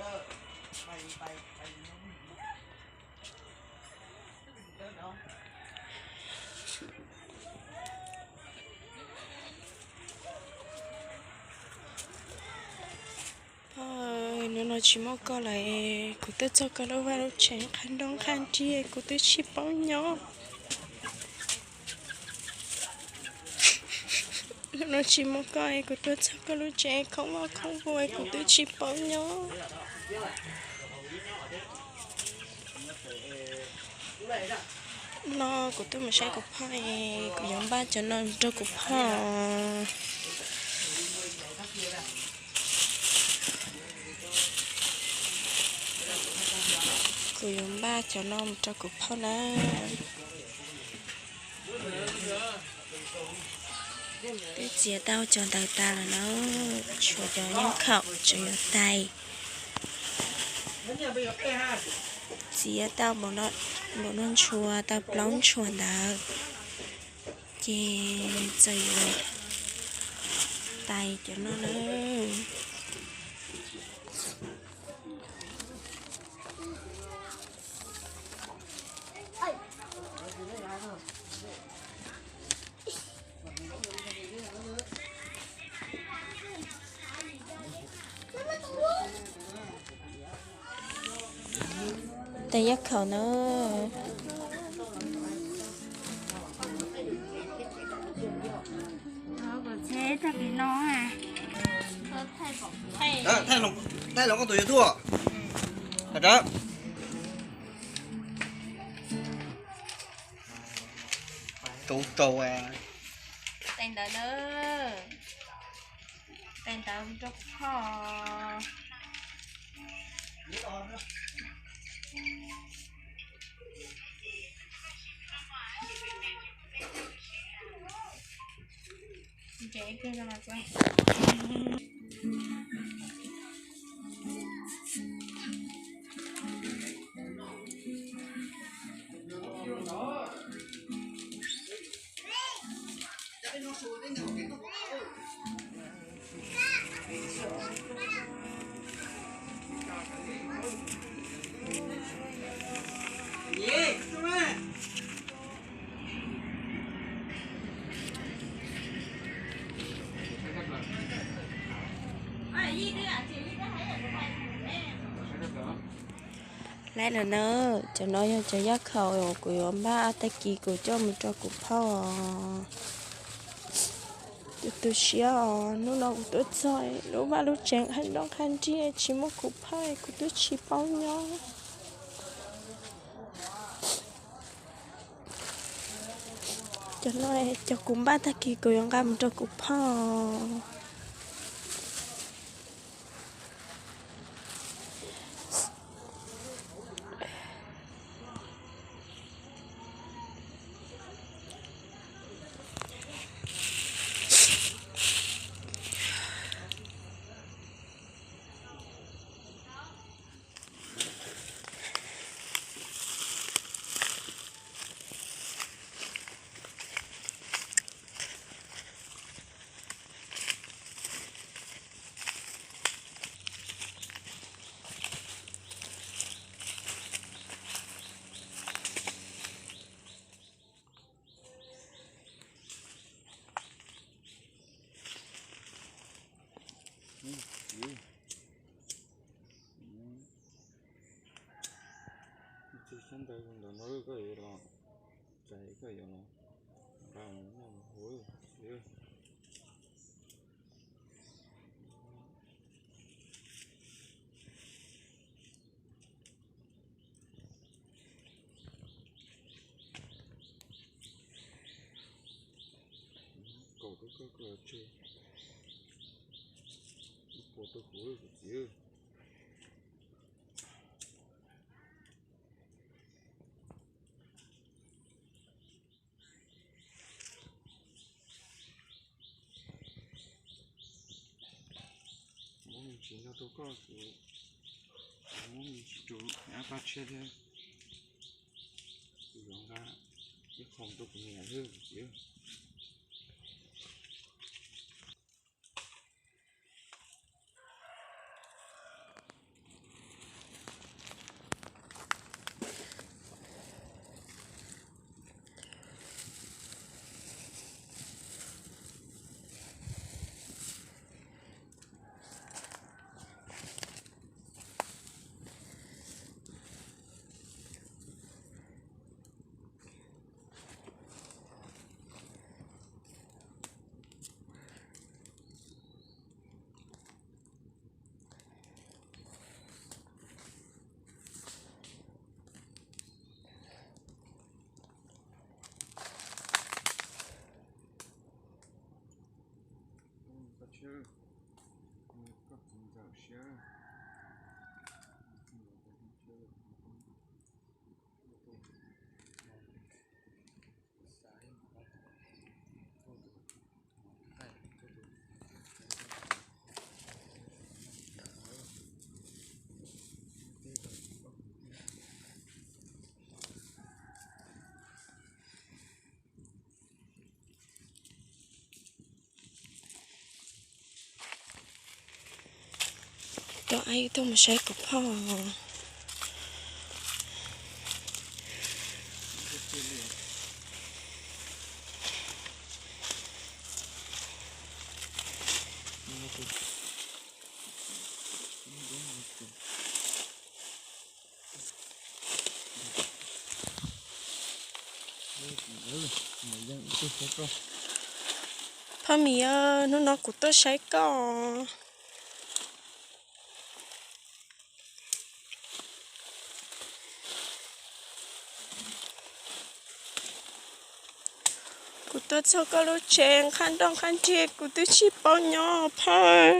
Pog, hnub no tsis muaj koj lawm, kuv twb txog koj lub vaj lub tsev nqhis nroj nqhis nrig, kuv twb tsis paub nyob. Hnub no tsis muaj koj, kuv tuaj txog koj lub tsev khoob vaj khoob vuag, kuv twb tsis paub nyob. No kuv tuaj mus saib kuv phauj, kuv yuav npaj cov no rau kuv phauj. Kuv yuav npaj cov no mus rau kuv phauj na. Twb txiav tau cov ntawd tas lawm na, tshuav cov yeeb khaum tseem yuav tais. Txiav tau npaum no ntshua, tau plaub ntshua ntawd, ces txawm yuav tais cov no na. Tais yeeb khaum na. Thaij los koj tus YouTube. Hais rau. Rau rau. Tais ntawd na. Tais ntawd rau kuv phauj. Laib lawm na, cov no yog cov yaj khaum uas kuv yuav npaj tag kis kuv coj mus rau kuv phauj. Tus tu siab os, hnub no kuv tuaj txog lub vaj lub tsev qhib nroj qhib nrig tsis muaj kuv phauj, kuv twb tsis paub nyob. Cov no cov kuv npaj tag kis kuv yuav nqa mus rau kuv phauj. Txiv xyab ntawv ntawm no koj yuav los, txais koj yuav los nqa mus noj mus haus. Kaum rau koj koj tseg, ib puas rau kuv tus txiv. Muab me ntsis nrog rau koj, kuv muab me ntsis rau nyab paj tshiab thiab. Kuv yuav nqa ib qho rau kuv niam thiab kuv txiv. Cov aib tuaj mus saib kuv phauj. Phauj Mim, hnub no kuv tuaj saib koj. Kuv tuaj txog koj lub tsev nqhaj nroj nqhaj nrig kuv twb tsis paub nyob phauj.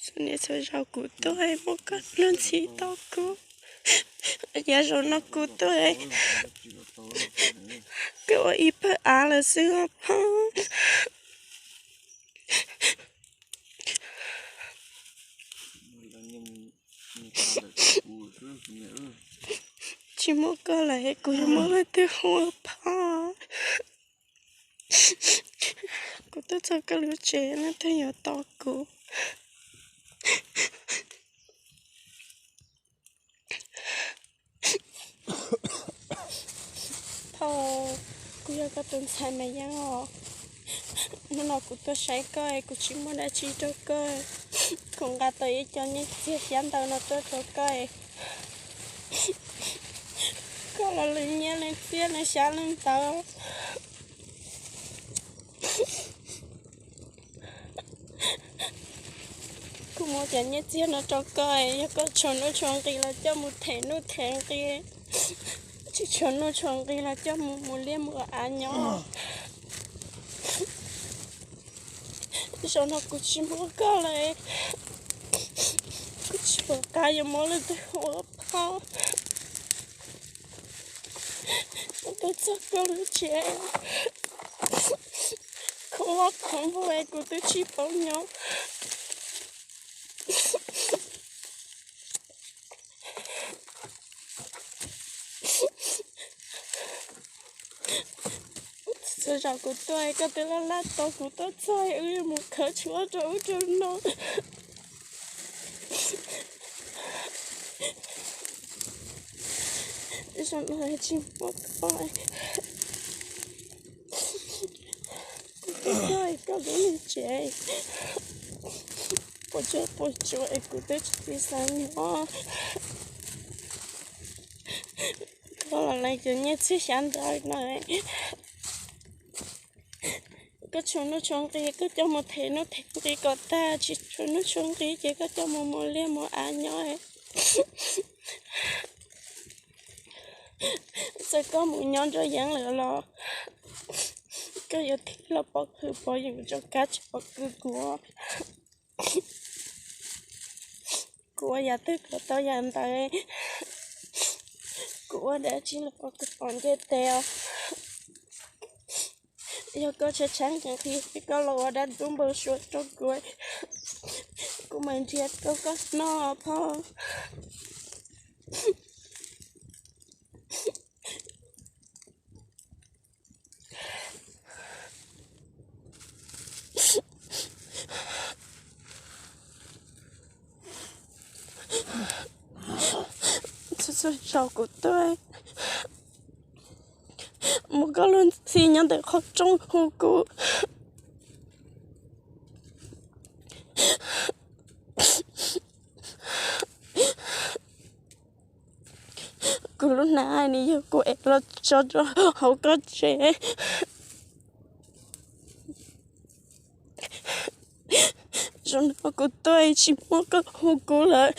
Txhua niaj txhua zaus kuv tuaj muab koj lub ntxhi tau kuv, yav zaum no kuv tuaj koj ua ib pawg av lawm xwb os phauj. Tsis muaj koj lawm kuv yuav muab leej twg hu ua phauj. Kuv tuaj txog koj lub tsev leej twg yuav tos kuv. Phauj, kuv yog koj tus ntxhais Maiv Yeeb os. Hnub no kuv tuaj saib koj es kuv tsis muaj dab tsi rau koj. Kuv nqa tau ib co nyiaj txiag xyab ntawv no tuaj rau koj es koj los lees nyiaj lees txiaj lees xyab lees ntawv. Kuv muab cov nyiaj txiag no rau koj, yog koj tshuav nuj tshuav nqi los coj mus them nuj them nqi, tsis tshuav nuj tshuav nqi los coj mus mus liaj mus av nyob. Zaum no kuv tsis muaj koj lawm, kuv tsis pom qab yuav muab leej twg hu ua phauj. Kuv tuaj txog koj lub tsev, khoob loj khoob npua es kuv twb tsis paub nyob. Txhua zaus kuv tuaj koj twb laj laj tos kuv tuaj txog, wb yuav mus khawb tshuaj rau ub rau no. Zaum no tsis muaj koj, kuv tuaj txog koj lub tsev puas tsuaj puas tsuaj es kuv twb tsis xav nyob. Koj los lees cov nyiaj txiag xyab ntawv no, koj tshuav nuj tshuav nqi koj coj mus them nuj them nqi kom tag, tsis tshuav nuj tshuav nqi ces koj coj mus mus liaj mus av nyob. Txawm koj mus nyob nrog Yeeb lawm los koj yuav thib los pov hwm pov yum rau kab tsis pov kws kuv. Kuv ua yam twg kom tau yam ntawd, kuv ua dab tsi los pov kws pom ntiaj teb os. Yog koj tshaib tshaib nqhis nqhis koj los ua dab ntub npau suav rau kuv, kuv mam nrhiav rau koj noj phauj. txhua zaus kuv tuaj, muaj koj lub ntxhi nyob ntawm qhov rooj hu kuv. Kuv lub hnab nws yog kuv ev los tso rau hauv koj tsev. Zaum no kuv tuaj tsis muaj koj hu kuv lawm.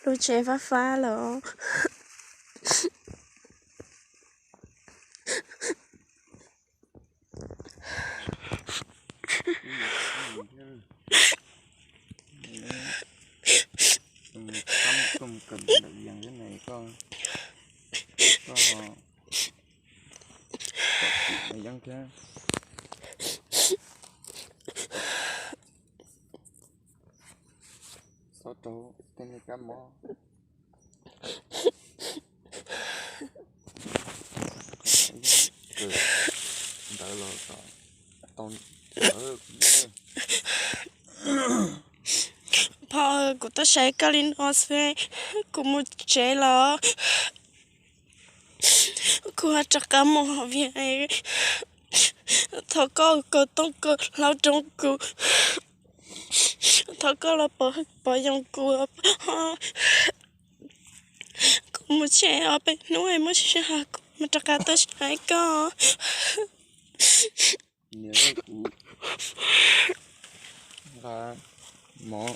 Koj lub tsev fab fab los. Txhob rau tej niag kab mob ntawd los tau. Phauj, kuv tuaj saib koj li no xwb, kuv mus tsev los. Kuv ho rov qab mus hauv vias. Thov koj kaw tooj kaw hlau rau kuv. Thov koj los pov pov yoog kuv. Kuv mus tsev ob peb hnub muaj sij hawm kuv mam rov qab tuaj saib koj. Niam, kuv nqa mov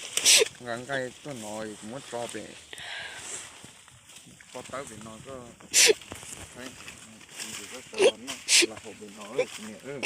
nqa nqaij tuaj no, kuv muab tso pem pob tawb pem no, koj, koj sawv los noj los haus pem no, kuv niam.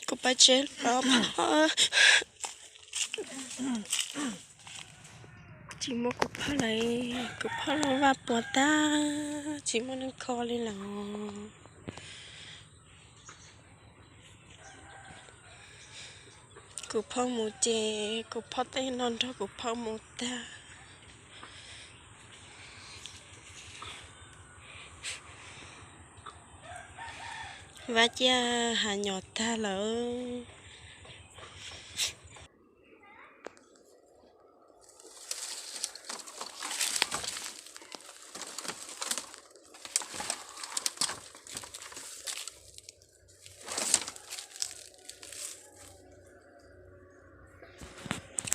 Kuv pab tsev los, tsis muaj kuv phauj lawm, kuv phauj los vaj puas tag, tsis muaj neeg kho li lawm. Kuv phauj mus ces kuv phauj tej no nrog kuv phauj mus tag. Vaj ciaj hav nyom tag lawm.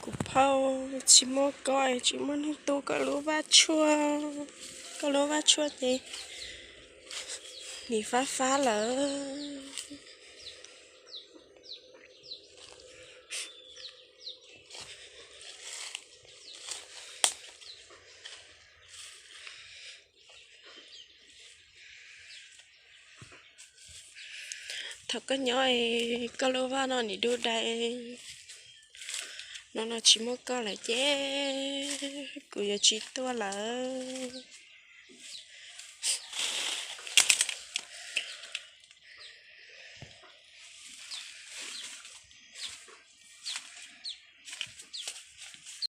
Kuv phauj, tsis muaj koj es tsis muaj neeg tu koj lub vaj tshuaj. Koj lub vaj tshuaj ces nim fab fab lawm. Thaum koj nyob es koj lub vaj no nim dub dais, no no tsis muaj koj lawm ces kuv yuav tsis tuaj lawm.